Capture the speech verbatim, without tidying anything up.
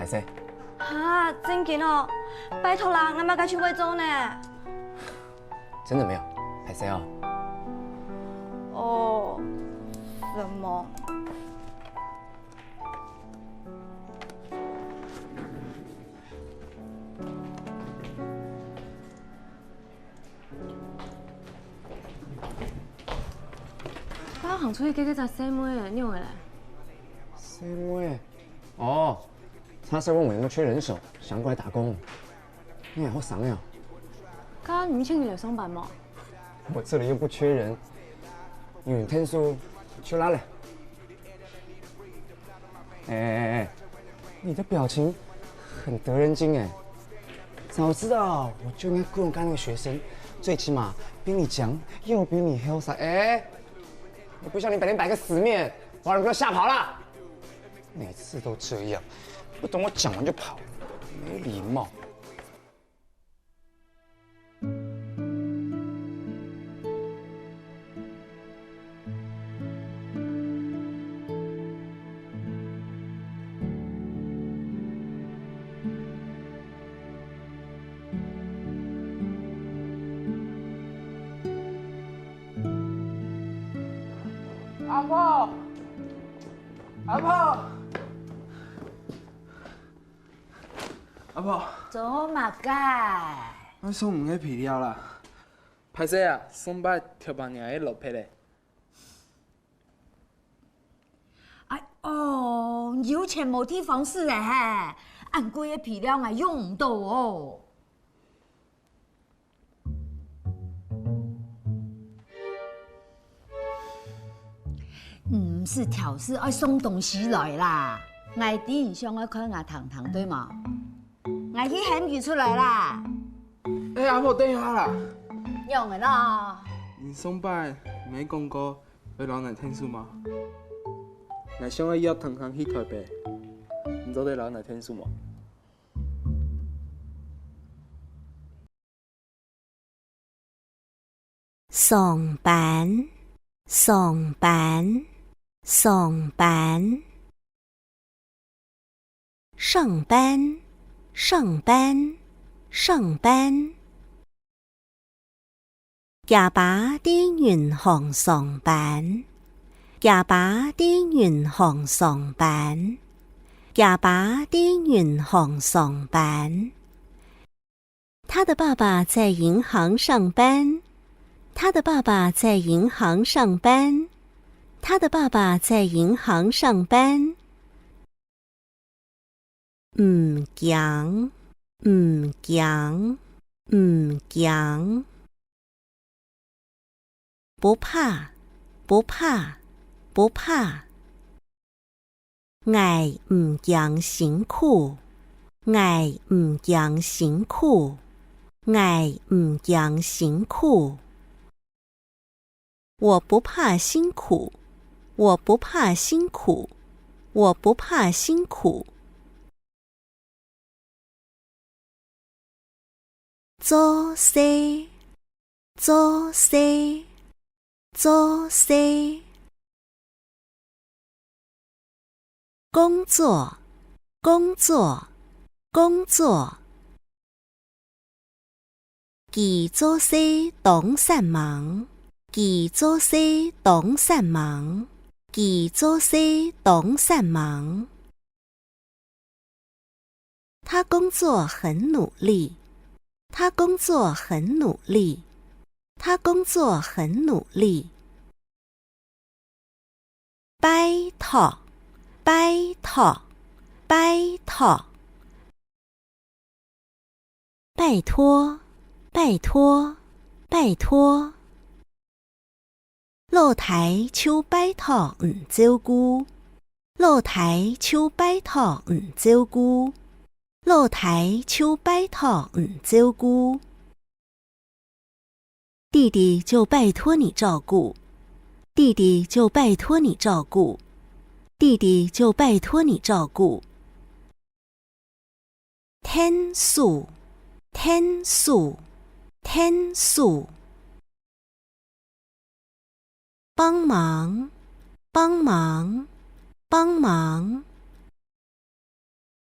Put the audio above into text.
勢。哈，正經哦，拜託啦，𠊎麼个就會做呢？真的沒有，歹勢哦。哦，什麼？ 爸行出去，該个隻細妹仔，仰仔咧？細妹？哦，他是問我有沒有缺人手，想過來打工。你還好生呀？該你請佢來上班無？我這裡又不缺人，有人𢯭手就罅咧。 哎哎哎，你的表情很得人驚哎！早知道我就應該雇用剛剛那個學生，最起碼比你強又比你瀟灑。哎，我不需要你每天擺個死面，把人給我嚇跑了。每次都這樣，不等我講完就跑，沒禮貌。 阿婆，阿婆，阿婆，做麼个？𠊎送你个肥料啦。歹勢啊，上擺頭擺若个落忒咧。 哎哦，有錢無地方使咧嘿！恁貴个肥料𠊎用毋到哦。毋使挑事，愛送東西來啦。𠊎知你想愛看𠊎糖糖，對無？𠊎去喊佢出來啦。哎，阿婆，等一下啦。仰仔咯？你上擺毋係講過 愛摎𠊎𢯭手嗎？𠊎想愛約糖糖去臺北，你做得摎𠊎𢯭手無？上班，上班，上班。 上班，上班，上班。厥爸在銀行上班，厥爸在銀行上班，厥爸在銀行上班。 他的爸爸在銀行上班。他的爸爸在银行上班。他的爸爸在银行上班。毋驚，毋驚，毋驚。 不怕，不怕，不怕。𠊎毋驚辛苦，𠊎毋驚辛苦，𠊎毋驚辛苦。我不怕辛苦，我不怕辛苦，我不怕辛苦。 做事，做事，做事。工作，工作，工作。 佢做事當煞猛，佢做事當煞猛，佢做事當煞猛。他工作很努力，他工作很努力，他工作很努力。 拜託，拜託，拜託。拜託，拜託，拜託。老弟就拜託你照顧，老弟就拜託你照顧，老弟就拜託你照顧。 弟弟就拜託你照顧，弟弟就拜託你照顧，弟弟就拜託你照顧。𢯭手，𢯭手，𢯭手。 幫忙，幫忙，幫忙。